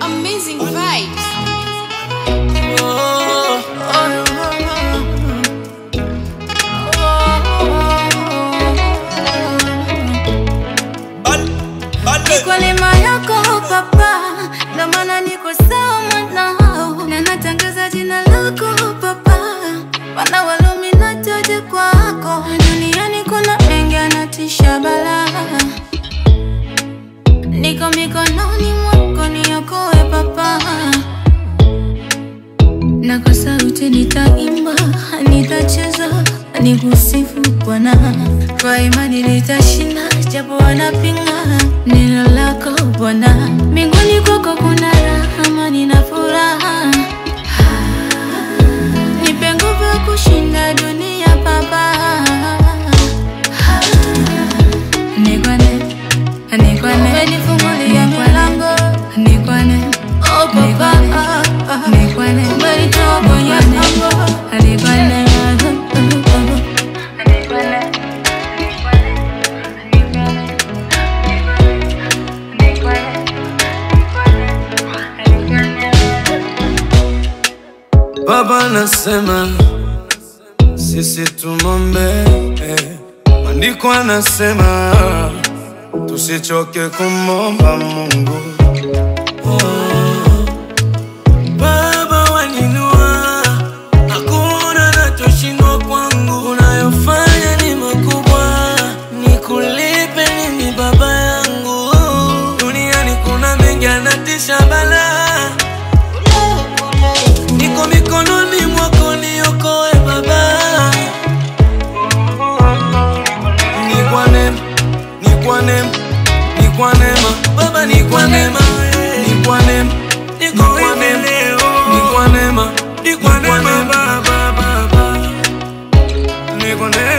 Amazing vibes. Oh, Ni kwa neema yako Papa, ndo maana niko sawa mwanao, na natangaza jina lako Papa, wana waluminati waje kwako. Duniani kuna mengi yanatisha balaa, niko mikononi mwako, niokoe Papa. Na kwa sauti nitaimba, nitacheza, nikusifu Bwana. Kwa imani nitashinda, japo wanapinga neno lako Bwana. Mbinguni kwako kuna raha, amani na furaha. Nipe nguvu ya kushinda dunia Baba. Nikwane, nikwane, umenifungulia milango. Nikwane, oh Baba, nikwane, umenitoa kwenye pango. Nikwane, Baba nasema sisi tumombe, maandiko anasema tusichoke kumomba Mungu. Oh, Baba waninua, hakuna nachoshindwa kwangu. Unayofanya ni makubwa, nikulipe nini baba yangu? Duniani kuna mengi yanatisha balaa, niko mikononi mwako, niokoe Baba. Ni kwa neema, ni kwa neema, ni kwa neema Baba, ni kwa neema, ni kwa neema, niko hivi leo, ni kwa neema, ni kwa neema Baba, Baba, ni kwa neema.